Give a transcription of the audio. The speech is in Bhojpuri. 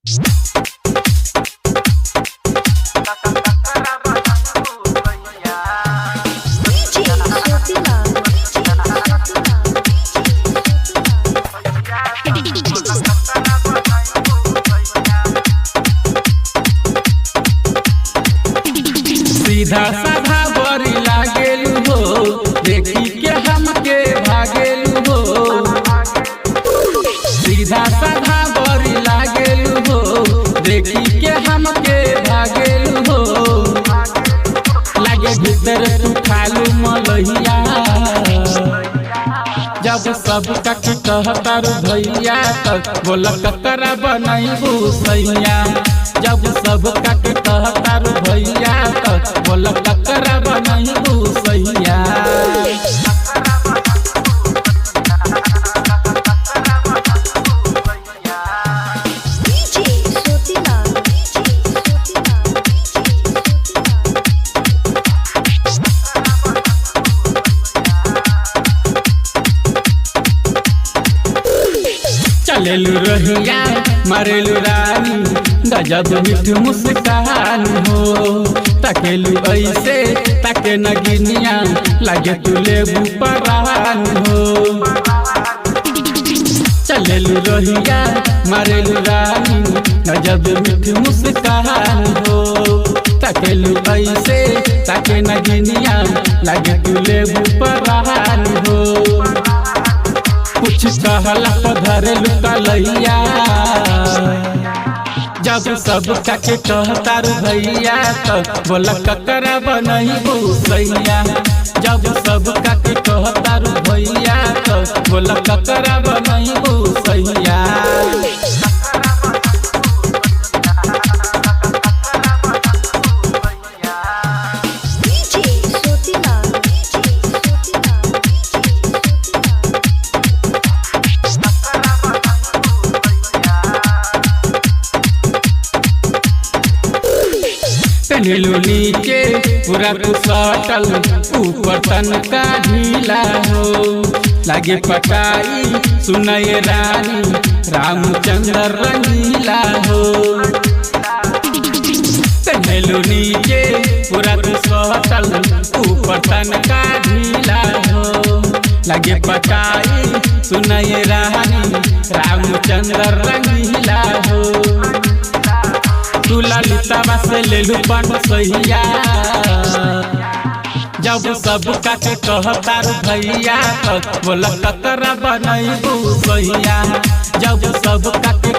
DJ Sotila, DJ Sotila, DJ Sotila. सीधा साधा बरी लागेलू हो, देखी के हमके भागेलू हो। सीधा साधा बरी लागेलू हो, देखी के हमके भागेलू हो। लागे भीतर तू खालू मलहिया, जब सब कक कहतारू भैया तब बोल ककरा बनैबू सैया। जब सब कक कहतारू भैया तब बोल ककरा बनैबू सैया। DJ Sotila, DJ Sotila, DJ Sotila. चलेलू रहिया मारेलू रानी, गजब मीठ मुस्कान हो। तकेलू ऐसे तके नगिनिया, लागे तू लेबू परान हो। चलेलू रहिया मारेलू रानी, गजब मीठ मुस्कान हो। तकेलू ऐसे तके नगिनिया, लागे तू लेबू परान हो। कुछ कहला पधरेलू कलैया, जब सब काके कहतारू भैया तब बोल ककरा बनैबू सैया। जब सब काके कहतारू भैया तब बोल ककरा बनैबू सैया। DJ Sotila, DJ Sotila, DJ Sotila. पहनलू नीचे पूरा तू सटल, ऊपर तनका ढीला हो। लागे पटाई सुनय रानी, रामचंद्र रंगीला हो। पहनलू नीचे पूरा तू सटल, ऊपर तनका ढीला हो। लागे पटाई सुनय रानी, रामचंद्र रंगीला हो। तू ललितवा से लेलू पन सैया, जब सब काके कहतारू भैया तब बोल ककरा बनैबू सैया। जब सब काके